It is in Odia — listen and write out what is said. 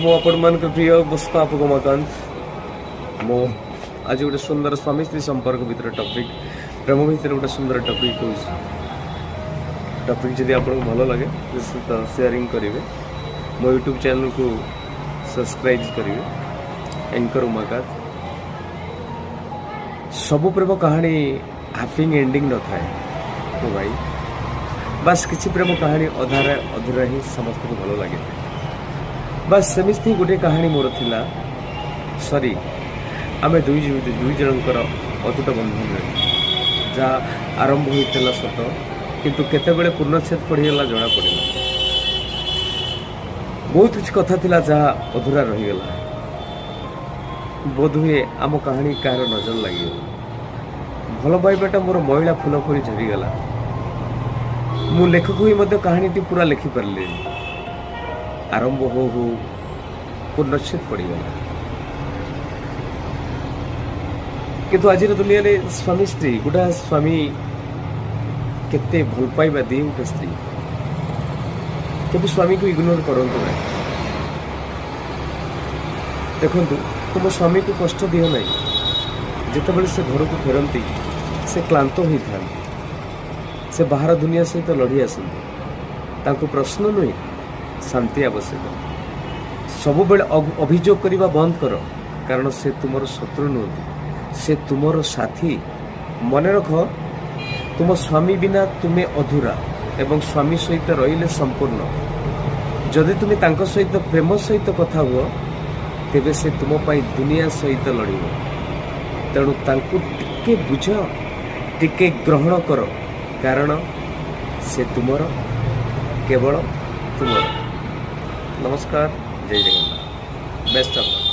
ମୁଁ ଆପଣମାନଙ୍କ ପ୍ରିୟ ଉପସ୍ଥାପକ ଉମାକାନ୍ତ। ମୁଁ ଆଜି ଗୋଟେ ସୁନ୍ଦର ସ୍ୱାମୀ ସ୍ତ୍ରୀ ସମ୍ପର୍କ ଭିତରେ ଟପିକ୍, ପ୍ରେମ ଭିତରେ ଗୋଟେ ସୁନ୍ଦର ଟପିକ୍ କହୁଛି। ଟପିକ୍ ଯଦି ଆପଣଙ୍କୁ ଭଲ ଲାଗେ, ନିଶ୍ଚିତ ସେୟାରିଂ କରିବେ, ମୋ ୟୁଟ୍ୟୁବ୍ ଚ୍ୟାନେଲକୁ ସବସ୍କ୍ରାଇବ୍ କରିବେ, ଏଙ୍କର ଉମାକାନ୍ତ। ସବୁ ପ୍ରେମ କାହାଣୀ ହାପି ଏଣ୍ଡିଂ ନଥାଏ ମୋ ଭାଇ। ବାସ୍, କିଛି ପ୍ରେମ କାହାଣୀ ଅଧାରେ ଅଧୁରା ହିଁ ସମସ୍ତଙ୍କୁ ଭଲ ଲାଗିଥାଏ। ବାସ୍, ସେମିତି ହିଁ ଗୋଟିଏ କାହାଣୀ ମୋର ଥିଲା। ସରି, ଆମେ ଦୁଇ ଦୁଇ ଜଣଙ୍କର ଅତୁଟ ବନ୍ଧନରେ ଯାହା ଆରମ୍ଭ ହୋଇଥିଲା ସତ, କିନ୍ତୁ କେତେବେଳେ ପୂର୍ଣ୍ଣଚ୍ଛେଦ ପଡ଼ିଗଲା ଜଣାପଡ଼ିଲା। ବହୁତ କିଛି କଥା ଥିଲା ଯାହା ଅଧୁରା ରହିଗଲା। ବୋଧହୁଏ ଆମ କାହାଣୀ କାହାର ନଜର ଲାଗିଗଲା। ଭଲ ପାଇବାଟା ମୋର ମଇଳା ଫୁଲ ପରି ଝରିଗଲା। ମୁଁ ଲେଖକ ହୋଇ ମଧ୍ୟ କାହାଣୀଟି ପୁରା ଲେଖିପାରିଲିନି। ଆରମ୍ଭ ହଉ ହଉ ପୂର୍ଣ୍ଣଚ୍ଛେଦ ପଡ଼ିଗଲା। କିନ୍ତୁ ଆଜିର ଦୁନିଆରେ ସ୍ୱାମୀ ସ୍ତ୍ରୀ, ଗୋଟେ ସ୍ୱାମୀ କେତେ ଭଲ ପାଇବା ଦିଏ ଗୋଟେ ସ୍ତ୍ରୀ। କେବେ ସ୍ୱାମୀକୁ ଇଗ୍ନୋର କରନ୍ତୁ ନାହିଁ। ଦେଖନ୍ତୁ, ତୁମ ସ୍ୱାମୀକୁ କଷ୍ଟ ଦିଅ ନାହିଁ। ଯେତେବେଳେ ସେ ଘରକୁ ଫେରନ୍ତି, ସେ କ୍ଳାନ୍ତ ହୋଇଥାନ୍ତି। ସେ ବାହାର ଦୁନିଆ ସହିତ ଲଢ଼ି ଆସନ୍ତି। ତାଙ୍କୁ ପ୍ରଶ୍ନ ନୁହେଁ, ଶାନ୍ତି ଆବଶ୍ୟକ। ସବୁବେଳେ ଅଭିଯୋଗ କରିବା ବନ୍ଦ କର, କାରଣ ସେ ତୁମର ଶତ୍ରୁ ନୁହନ୍ତି, ସେ ତୁମର ସାଥୀ। ମନେ ରଖ, ତୁମ ସ୍ୱାମୀ ବିନା ତୁମେ ଅଧୁରା ଏବଂ ସ୍ୱାମୀ ସହିତ ରହିଲେ ସମ୍ପୂର୍ଣ୍ଣ। ଯଦି ତୁମେ ତାଙ୍କ ସହିତ ପ୍ରେମ ସହିତ କଥା ହୁଅ, ତେବେ ସେ ତୁମ ପାଇଁ ଦୁନିଆ ସହିତ ଲଢ଼ିବ। ତେଣୁ ତାଙ୍କୁ ଟିକେ ବୁଝ, ଟିକେ ଗ୍ରହଣ କର, କାରଣ ସେ ତୁମର, କେବଳ ତୁମର। ନମସ୍କାର, ଜୟ ଜଗନ୍ନାଥ, ବେଷ୍ଟ ଅଫ୍।